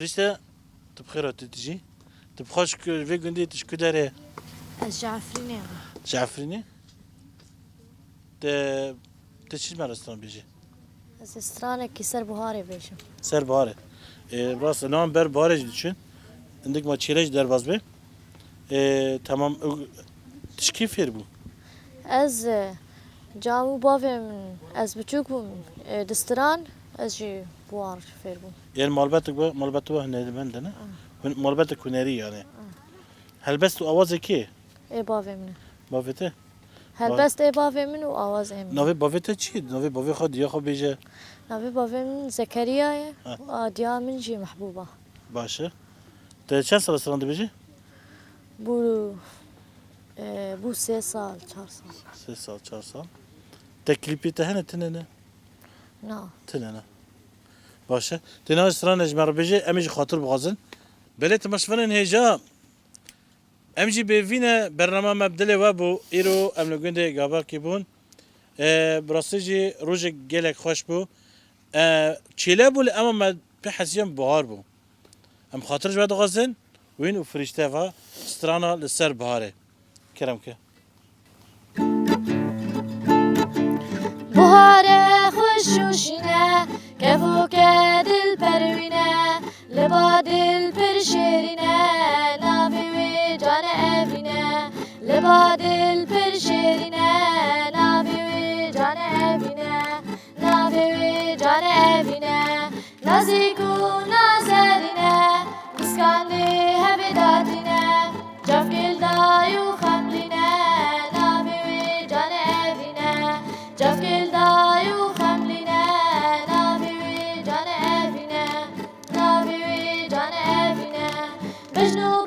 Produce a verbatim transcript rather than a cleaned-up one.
Rîşte, tu bi xêr hatî tu jî. Tu bi xwe ji ku-, vê gundê tu ji ku derê? Ez ji Efrînê me. Ji Efrînê? Te, te çi ji me re stran bêjî? Ez ê stranekî ser buharê bêjim. Ser buharê. E, rast e, nihan ber buharê jî diçin. Hindik ma çêlek jî derbas bê. E, tamam, ew, tu ji kê fêr bû? Ez e, cam û bavê min, ez biçûk bûm, e, distiran, ez jî buhar fêr bûm. Ên malbetek we, malbet we hunermend e, ne? Hun-, malbetek hunerî yani. Helbest û awazê kê? Ê bavê min e. Bavê te? Helbest ê bavê min û awaz ê min. Navê bavê te çi ye? Navê bavê xwe, diya xwe bêje. Navê bavê min Zekeriya ye. Ha. A diya min jî Mehbûba. Baş e. Te çend sal stran dibêjî? Bû, e, bû sê sal, çar sal. Sê sal, çar sal. Te klîpê te hene, tine ne? Na. Tine ne. Baş e. Têna stranê ji me re bêjê, em ê ji xatir bixwazin. Belê temaşevanên hêja. Em jî bêvî ne, bernama me bi dilê we bû. Îro em li gundê Gabakî bûn. E, bi rastî jî rojek gelek xweş bû. E, çêle bû li ema me pê hesiyan buhar bû. Em xatir ji we dixwazin, wîn û firîşte va strana li ser buharê. Kerem ke. Buhare xweş û şîne, kevoke dil perwîne, li ba dil pir şêrîne, navê wê Cane Evîne, li ba dil pir şêrîne, navê wê Cane Evîne, navê wê Cane Evîne. Nazîk û nazerîne, biskandê hevê datîne, cafkêl day û xemlîne, navê wê Cane Evîne, cafkêl day û xemlîne, navê wê Cane Evîne, navê wê Cane Evîne. Bejn û